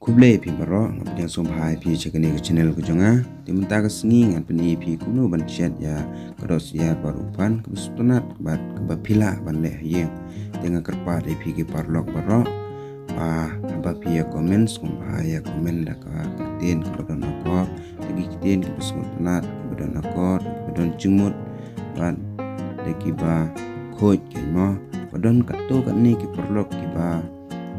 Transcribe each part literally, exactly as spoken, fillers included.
Khublei phi baroh, nga pdiang sngewbha ïa phi sha kane ka channel ka jong nga. Te mynta ka sngi ngan pyni ïa phi kumno ban shet ïa ka dohsyiar bad u phan kaba sngewtynnat bad kaba phi lah ban leh ha ïing. Te nga kyrpad ïa phi ki paralok baroh, ba haba phi ïa comment, sngewbha ïa comment da ka ktien kaba don akor, da ki ktien kiba sngewtynnat, kiba don akor, kiba don jingmut, bad da kiba khuid kein mo. Ba don katto katne ki paralok kiba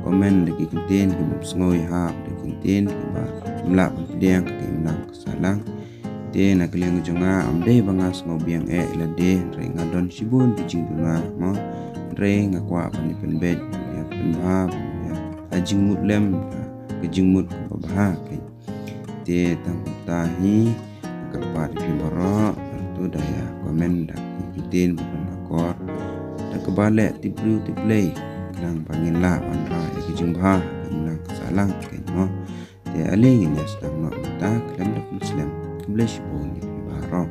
comment da ki ktien kiba sngew ïahap, da ki ktien kiba ym lah ban pdiang, ka imlang ka sahlang. Te na ka liang jong nga, ym dei ba nga sngew biang eh ïa lade, hynrei nga don shibun ki jingduna mo. Hynrei nga kwah ban ïa pynbeit, ban ïa pynbha, ban ïa ai jingmut lem, ka jingmut kaba bha kein. Te tang kumta hi, nga kyrpad ïa phi baroh, bantu da ïa comment da ki ktien ba don akor, da kaba leh tip briew tip Blei, khnang ba ngin lah ban rah ïa ka jingbha, ka imlang ka sahlang kein mo. Te ale ngin ïa sdang noh mynta khlem da pynslem. Khublei shibun ïa phi baroh.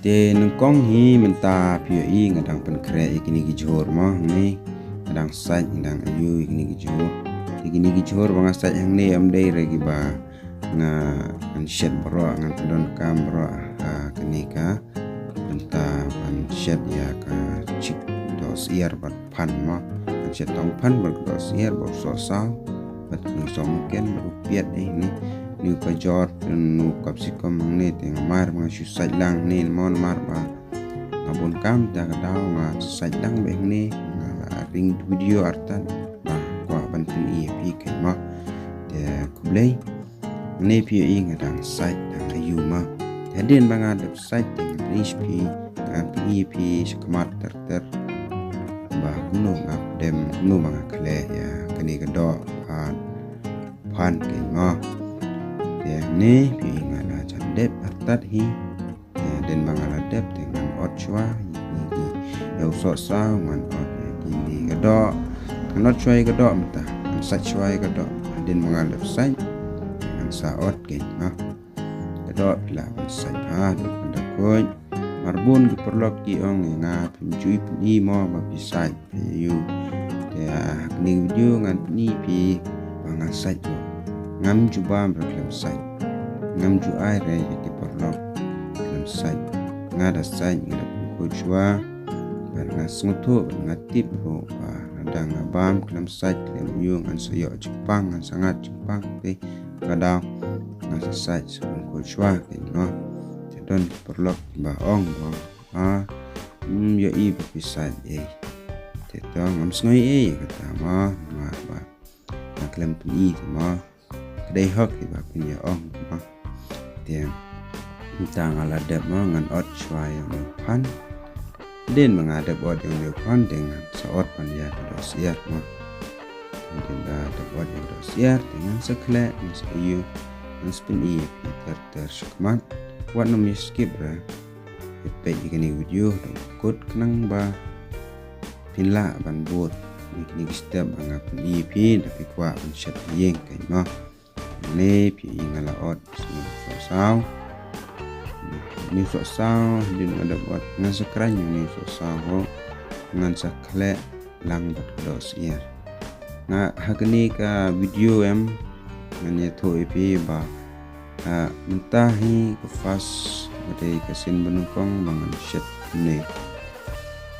Te nyngkong hi mynta phi ïohi nga dang pynkhreh ïa kine ki jhur mo hangne. Nga dang sait, nga dang ayu ïa kine ki jhur. Te kine ki jhur ba nga sait hangne ym dei re kiba nga, ngan shet baroh, ngan pyndonkam baroh ha kane ka bynta ban shet ïa ka jingdohsyiar bad phan mo. Ngan shet tang phan bad ka dohsyiar bad u sohsaw bad ka sohmynken bad u piat eh ne. Ni u kajor, ni u capsicum hangne te nga mar ba nga shu sait lang ne mo, namar ba nga bun kam te ka daw nga sait lang beit hangne, nga la ring video artat ba kwah ban pyni ïa phi kein mo. Te khublei. Hangne phi ïohi nga dang sait, dang ayu mo. Te hadien ba nga dep sait te ngan pyni sha phi, ngan pyni ïa phi shakhmat ter ter ba kumno nga pdem, kumno ba nga khleh ïa kane ka doh phan, phan kein mo. Te hangne phi ïohi nga la jan dep artat hi. Te hadien ba nga la dep te ngan ot shuwa ïa u sohsaw, ngan ot ïa kine ka doh. Ngan ot shuwa ïa ka doh mynta, ngan sait shuwa ïa ka doh. Hadien ba nga la dep sait te ngan sa ot kein mo. Ka doh phi lah ban sait ha, doh pynda khuid. Mar bun ki paralok ki ong ïa nga, phim ju pyni mo ba phi sait, phi ïa ïu. Te ha kane ka video ngan pyni ïa phi ba nga sait ruh. Ngam ju bam re khlem sait, ngam ju ai re ïa ki paralok khlem sait. Nga da sait, nga da pynkhuid shuwa, bad nga sngewthuh bad nga tip ruh ba lada nga bam khlem sait, khlem ïa ïu, ngan sa ïoh jingpang, ngan sa ngat jingpang. Te ka daw nga sa sait, sa pynkhuid shuwa kein mo. Te don ki paralok kiba ong ba, ah, ym ïohi ba phi sait ei. Te to ngam sngew ei kata mo, namar ba nga khlem pyni te mo. Ka dei hok hi ba phin ïa ong mo. Te mynta nga la dep mo, ngan ot shuwa ïa une u phan. Hadien ba nga dep ot ïa une u phan te ngan sa ot pat ïa ka dohsyiar mo. Hadien ba dep ot ïa ka dohsyiar te ngan sa khleh, ngan sa ïa ïu, ngan sa pyni ïa phi ter ter shakhmat. Wat nym ïa skip re. Ïa peit ïa kane ka video haduh kut khnang ba phin lah ban bud ïa kine ki step ba nga pyni ïa phi, da phi kwah ban shet ha ïing kein mo. Hangne phi ïohi nga la ot une u sohsaw. Une u sohsaw, hadien nga dep ot, ngan sa khraiñ une u sohsaw ruh, ngan sa khleh lang bad ka dohsyiar. Nga ha kane ka video em, ngan ïathuh ïa phi ba, ah, mynta hi ka first, ka dei ka sien ba nyngkong ba ngan shet kumne.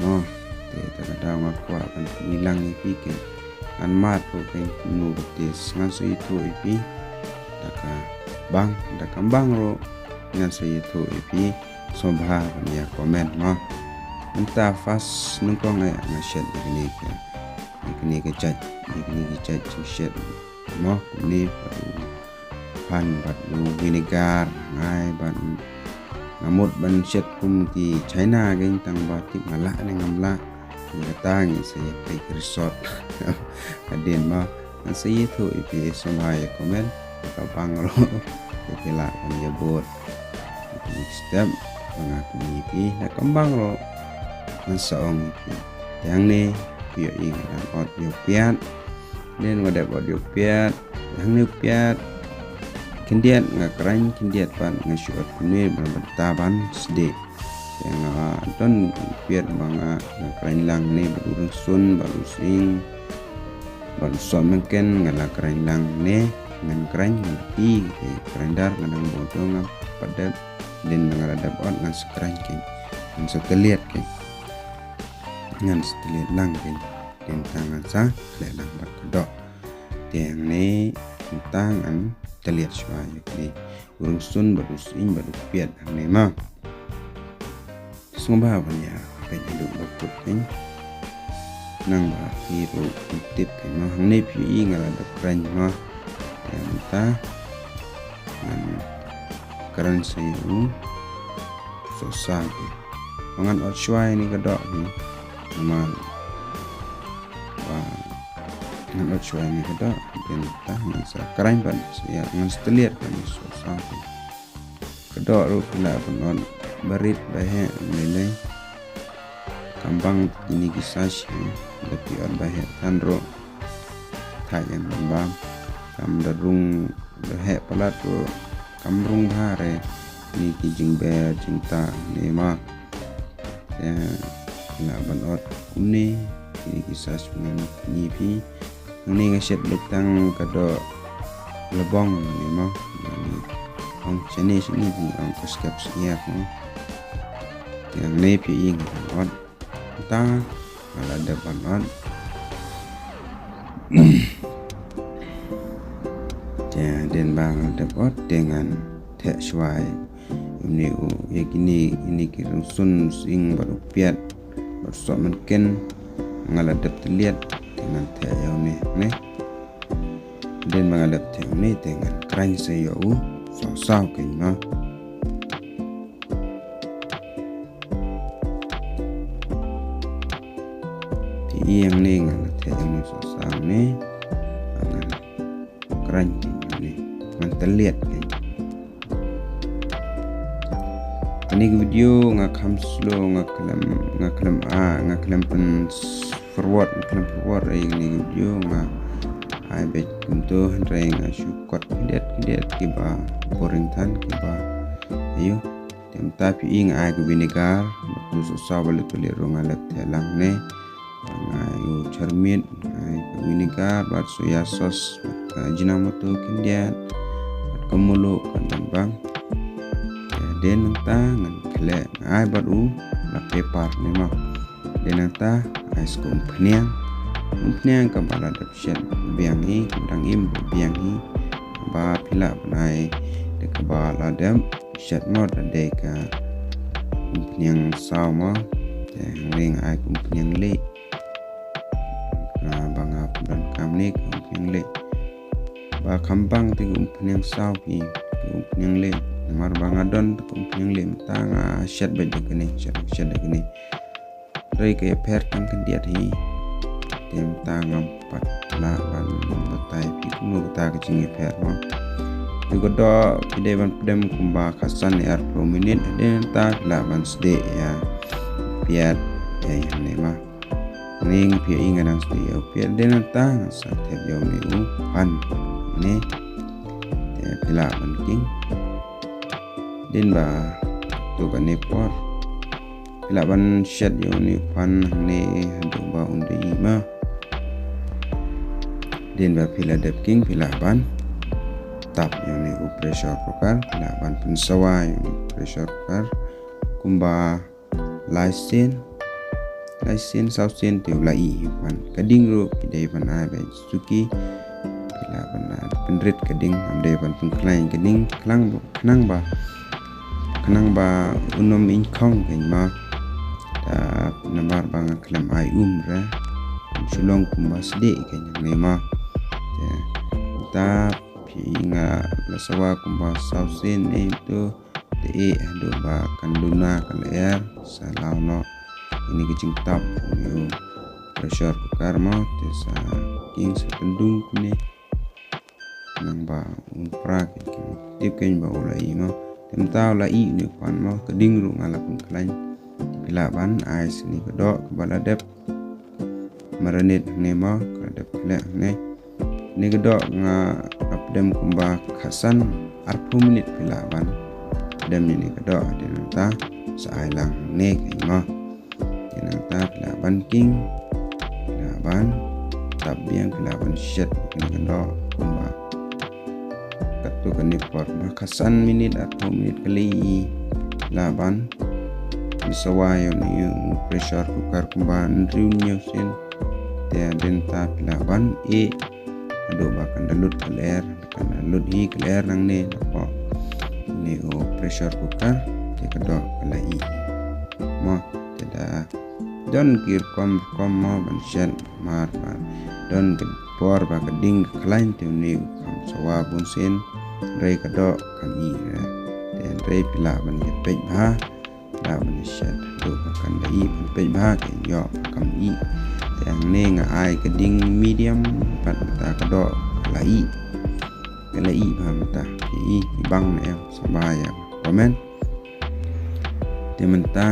Mo, te ta ka daw nga kwah ban pyni lang ïa phi kein. Ngan mad ruh kein kumno ka taste, ngan sa ïathuh ïa phi. Da ka bang, da kam bang ruh, ngan sa ïathuh ïa phi. Sngewbha ban ïa comment mo. Mynta first nyngkong eh nga shet ïa kane ka, ïa kane ka jait, ïa kane ka jait jingshet mo, kumne bad u phan bad u vinegar, ngai bad nga mut ban shet kum ki China kein, tang ba tip nga lah ne ngam lah. Ïa kata ngi sa ïa peit ka result. Hadien mo, ngan sa ïathuh ïa phi, sngewbha ïa comment, da ka bang ruh te phi lah ban ïa bud. Next step ba nga pyni ïa phi, da kam bang ruh ngan sa ong ïa phi. Te hangne phi ïohi nga dang ot ïa u piat. Hadien nga dep ot ïa u piat, hangne u piat khyndiat nga khraiñ, khyndiat pat nga shu ot kumne ban bynta ban sdieh. Te nga don u piat ba nga, nga khraiñ lang ne bad u rynsun bad u sing. Bad u sohmynken nga la kren lang ne, ngan kren ngan ti te kren dar ngan nang bong to ngam pat dep, dien ba nga la dep ot ngan sa kren ken. Ngan sa tylliat ken. Ngan sa tylliat lang ken. Dien ta ngan sa khleh lang bad ka doh. Te hangne ta ngan tylliat shuwa ïa kine. U rynsun bad u sying bad u piat hangne ma. Sngewbha ban ïa peit haduh ba kut kein. Nang ba phi ruh phi tip kein ma. Hangne phi i nga la dep kren ma. Te mynta ngan kren sa ïa u sohsaw kein. Ba ngan ot shuwa ïa kane ka doh kein. Namar ba ngan ot shuwa ïa kane ka doh. Te mynta ngan sa kren ban sa ïa ngan sa tylliat ban ïa sohsaw kein. Ka doh ruh phi lah ban ot barit ba heh lei lei. Kam bang kine ki size hi, lada phi ot ba heh than ruh thait ïa ka bam. Kam da rung da heh palat ruh kam rung bha re. Kine ki jingber jingtah ne ma. Te phi lah ban ot kumne kine ki size phi ngan ïa phi. Hangne nga shet beit tang ka doh labong ne ma. Ngan ong shane shane ngan ong ka skep syiar ma. Te hangne phi i nga dang ot. Te nga la dep ban ot. Te dien ba nga la dep ot te ngan theh shuwa ïa une u ïa kine ine ki rynsun sying bad u piat bad sohmynken. Nga la dep tylliat te ngan theh ïa une ne. Dien ba nga la dep theh une te ngan kren sa ïa u sohsaw kein ma. Te ïa hangne nga la theh ïa une sohsaw ne. Ngan kren kein ne. Ngan tylliat kein. Kane ka video nga kham slow nga khlem nga khlem a nga khlem pyn forward nga khlem forward ïa kane ka video nga ai beit kumto hynrei nga shu kot khyndiat khyndiat kiba boring than kiba ayo. Te mynta phi i nga ai ka vinegar bad u sohsaw ba lut lut ruh nga la theh lang ne. Nga ai u charmit, nga ai ka vinegar bad soya sauce bad ka Ajinomoto khyndiat bad ka mluh ka dang bang. Te dien nangta ngan khleh nga ai bad u black pepper ne ma. Dien nangta ai sa ka umphniang. Umphniang kaba la dep shet biang hi, ka dang im biang hi. Ba phi lah ban ai da kaba la dep shet mo da dei ka umphniang saw mo. Te hangne nga ai ka umphniang lieh. Nga ba nga pyndonkam ne ka umphniang lieh. Ba kham bang te ka umphniang saw phi ka umphniang lieh. Namar ba nga don te ka umphniang lieh mynta nga shet beit da kane shet shet da kane. Hynrei ka ïapher tang khyndiat hi. Te mynta ngam pat lah ban batai phi kumno kata ka jingïapher mo. Te ka doh phi dei ban pdem kumba khatsan ne arphew minit hadien nangta phi lah ban sdieh ïa piat ïa hangne ma. Hangne phi i nga dang sdieh ïa piat hadien nangta nga sa thep ïa une u phan ne. Te phi lah ban king. Dien ba tu kane por. Phi lah ban shet ïa une u phan hangne haduh ba un da ih ma. Dien ba phi la dep king phi lah ban tap ïa une u pressure cooker, phi lah ban pynsawa ïa une u pressure cooker kumba lai sien, lai sien saw sien te u la ih ïa u phan. Ka ding ruh phi dei ban ai ba suki phi lah ban ai pynrit ka ding, ym dei ban pynkhlaiñ ka ding khnang ba khnang ba khnang ba un ym ïeng khong kein ma. Ta namar ba nga khlem ai um re. Shu long kumba sdieh kein ne ma. Te ta phi nga la sawa kumba saw sien ne to te ïeh haduh ba kan duna kan lyer sa law noh. Ine ka jingtap ïa u pressure cooker ma te sa king sa pyndum kumne. Nang ba un pra kein tip kein ba u la ih mo. Te mynta u la ih une u phan mo ka ding ruh nga la pynkhlaiñ. Phi lah ban ai sa kane ka doh kaba la dep marinate hangne mo ka la dep khleh hangne. Kane ka doh nga ap dem kumba khatsan arphew minit phi lah ban dem ïa kane ka doh hadien nangta sa ai lang hangne kein mo. Te nangta phi lah ban king phi lah ban tap biang, phi lah ban shet ïa kane ka doh kumba katto katne por, ba khatsan minit, arphew minit ka la ïohi. Phi lah ban pynsawa ïa une u pressure cooker kumba hynriew hynñiew sien. Te hadien ta phi lah ban ïeh haduh ba kan da lut ka lyer, kan da lut hi ka lyer nangne napoh une u pressure cooker, te ka doh ka la ïeh. Mo, te da don ki rukom rukom mo ban shet, namar ba don ki por ba ka ding ka khlaiñ te une u kham sawa bun sien, hynrei ka doh kam ïeh re. Te hynrei phi lah ban ïa peit bha, phi lah ban ïa shet haduh ba kan da ïeh, ban peit bha, te ïoh ba kam ïeh. Te hangne nga ai ka ding medium, pat mynta ka doh ka la ïeh. Ka la ïeh bha mynta. Phi i, phi bang ne em, sngewbha ïa comment. Te mynta,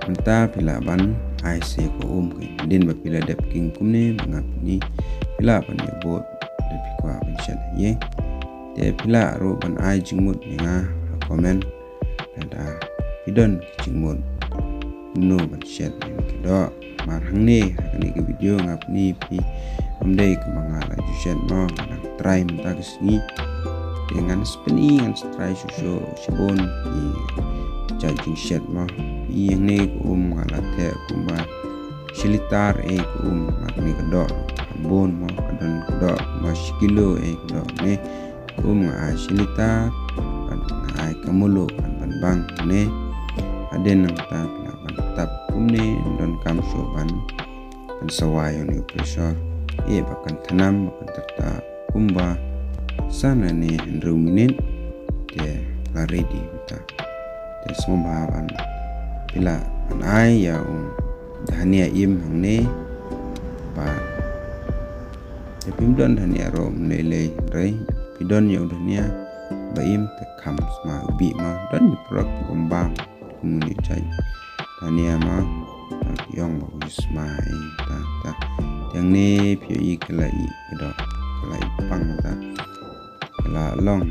mynta phi lah ban ai sa ka um, hadien ba phi la dep king kumne ba nga pyni, phi lah ban ïa bud, lada phi kwah ban shet ha ïing. Te phi lah ruh ban ai jingmut ïa nga ha comment, lada phi don ki jingmut kumno ban shet ïa kane ka doh. Namar hangne ha kane ka video nga pyni phi, ym dei kaba nga la ju shet mo, nga dang try mynta ka sngi. Te ngan sa pyni, ngan sa try shuh shuh shibun ki jait jingshet mo. Phi i, hangne ka um nga la theh kumba shi litar eh ka um, namar kane ka doh kham bun mo, ka don ka doh kumba shi kilo eh ka doh ne. Ka um nga ai shi litar, bad nga ai ka mluh ban, ban bang ne. Hadien nangta phi lah ban tap kumne, donkam shuh ban, ban sawa ïa une u pressure. Ïeh ba kan thnam, ba kan tyrta kumba san lane hynriew minit, te la ready mynta. Te sngewbha ban, phi lah ban ai ïa u dhania im hangne. Bad te phim don dhania ruh ym lei lei, hynrei phi don ïa u dhania ba im te kham sma u bih mo. Don ki product kum bam, kum une u jait dhania mo, ki ong ba u sma, eh, ta, ta. Te hangne phi ïohi ka la ïeh ka doh, ka la ïeh pang ta. Ka la long.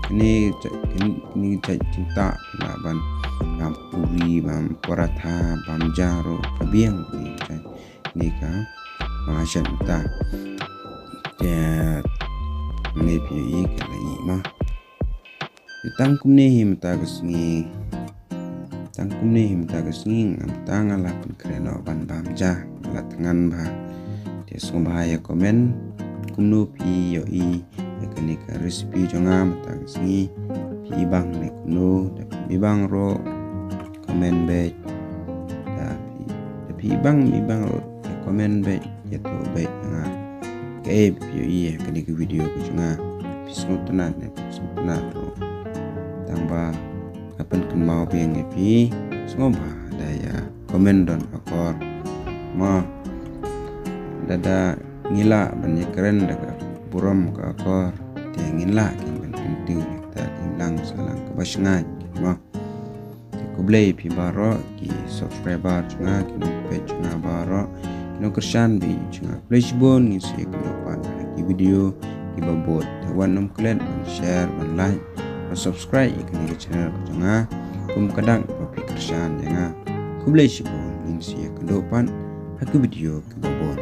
Kane jait, kane jait jingtah, phi lah ban bam puri, bam paratha, bam ja ruh, ka biang kane jait. Kane ka ba nga shet mynta. Te hangne phi ïohi ka la ïeh mo. Te tang kumne hi mynta ka sngi. Tang kumne hi mynta ka sngi, mynta nga la pynkhreh noh ban bam ja, nga la thngan bha. Te sngewbha ïa comment kumno phi ïohi ïa kane ka recipe jong nga mynta ka sngi. Phi i bang ne kumno, da phi i bang ruh comment beit. Da phi, da phi i bang, i bang ruh, da comment beit, ïathuh beit ïa nga kaei ba phi ïohi ha kane ka video ka jong nga. Phi sngewtynnat ne phi sngewtynnat ruh, tang ba nga pynkynmaw biang ïa phi. Sngewbha da ïa comment don akor mo. Lada ngi lah ban ïakren da ka burom ka akor, te ngin lah kin ban kyntiew ïa kata ka imlang sahlang kaba shngaiñ mo. Te khublei ïa phi baroh ki subscriber jong nga, ki nongpeit jong nga baroh, ki nongkyrshan beit jong nga. Khublei shibun, ngin sa ïakynduh pat ha ki video kiba bud. Te wat nym klet ban share, ban like, ban subscribe ïa kane ka channel ka jong nga, kum ka dak ba phi kyrshan ïa nga. Khublei shibun, ngin sa ïakynduh pat ha ki video kiba bud.